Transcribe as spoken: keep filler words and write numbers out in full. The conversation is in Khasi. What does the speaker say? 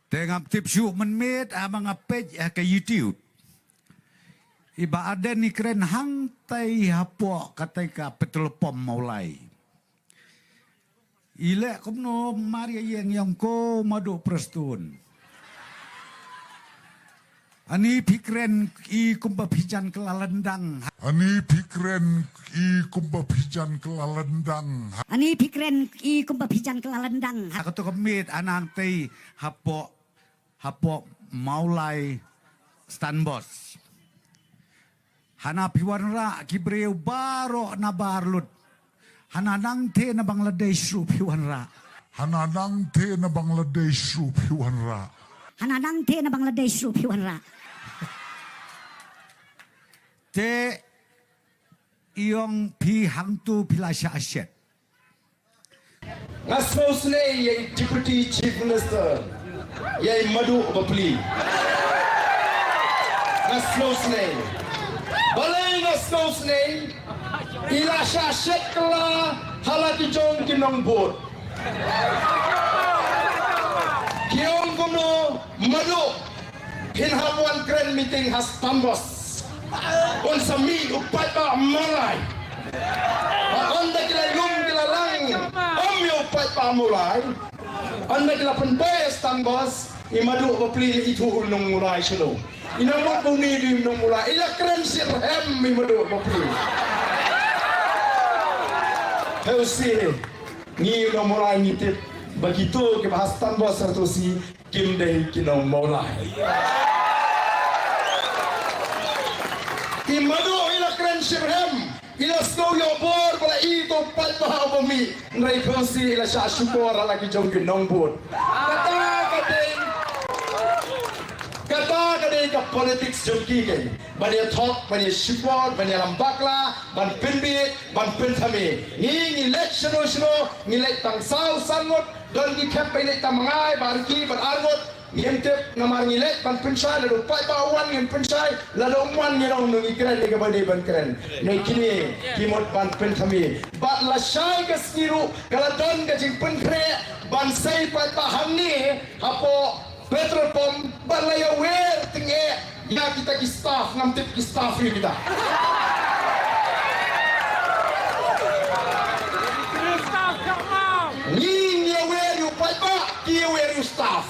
Te ngam tip shuh mynmiet haba nga peit ha ka YouTube. I Bah Ardent i kren hangtei hapoh katei ka petrol pump Mawlai. I leh kumno mar ïa ïeng ïong ko Madu Prestone. Ani phi kren i kumba phi jan kylla lyndang. Ani phi kren i kumba phi jan kylla lyndang. Ani phi kren i kumba phi jan kylla lyndang. Ha kato ka miet hanangtei hapoh, hapoh Mawlai Stanbos. Hana phi wanrah ki briew baroh na bar lut. Hana nangtei na Bangladesh ruh phi wanrah. Hana nangtei na Bangladesh ruh phi wanrah. Hana nangtei na Bangladesh ruh phi wanrah. Te ïong phi hangtu phi la shah shet. Nga sngewsynei ïa i Deputy Chief Minister, ïa i Madu Bapli. Nga sngewsynei. Balei nga sngewsynei? I la shah shet kylla ha la ki jong ki nongbud. Ki ong kumno, Madu, phin hap wan kren meeting ha Stanbos. Un sa mih u paidbah Mawlai. Ynda ki la ïum ki la lang, ym ïa u paidbah Mawlai. Ynda ki la pynbeit Stanbos, i Madu Bapli i ithuh u nong Mawlai shano. I nang mut ba une u dei u nong Mawlai, i la kren shitrhem i Madu Bapli. Heusi, ngi u nong Mawlai ngi tip ba kito kiba ha Stanbos ha Hatohsi kim dei ki nong Mawlai. I Madu i la kren shitrhem, i la sngew ïoh bor ba la i to paidbah uba mih, hynrei Hatohsi i la shah shukor ha la ki jong ki nongbud. Kata ka dei, kata ka dei ka politics jong ki keiñ. Ban ïa thok, ban ïa shukor, ban ïalam bakla, ban pynbeit, ban pynthame. Ngi ngi leit shano shano, ngi leit tang saw san ngut, don ki khep ba ngi leit tang ma ngai, ba ar ki, ban ar ngut. Ngim tip namar ngi leit ban pynshai, lada u paidbah u wan ngin pynshai, lada um wan ngin ong ngi kren ïa kaba dei ban kren. Ngi kine ki mut ban pynthame. Bad lashai ka sngi ruh ka la don ka jingpynkhreh ban sei paidbah hangne hapoh petrol pump bad la ïawer tyngeh ïa kita ki staff, ngam tip ki staff ïa kita. Ngi ngi ïawer ïa u paidbah, ki ïawer ïa u staff.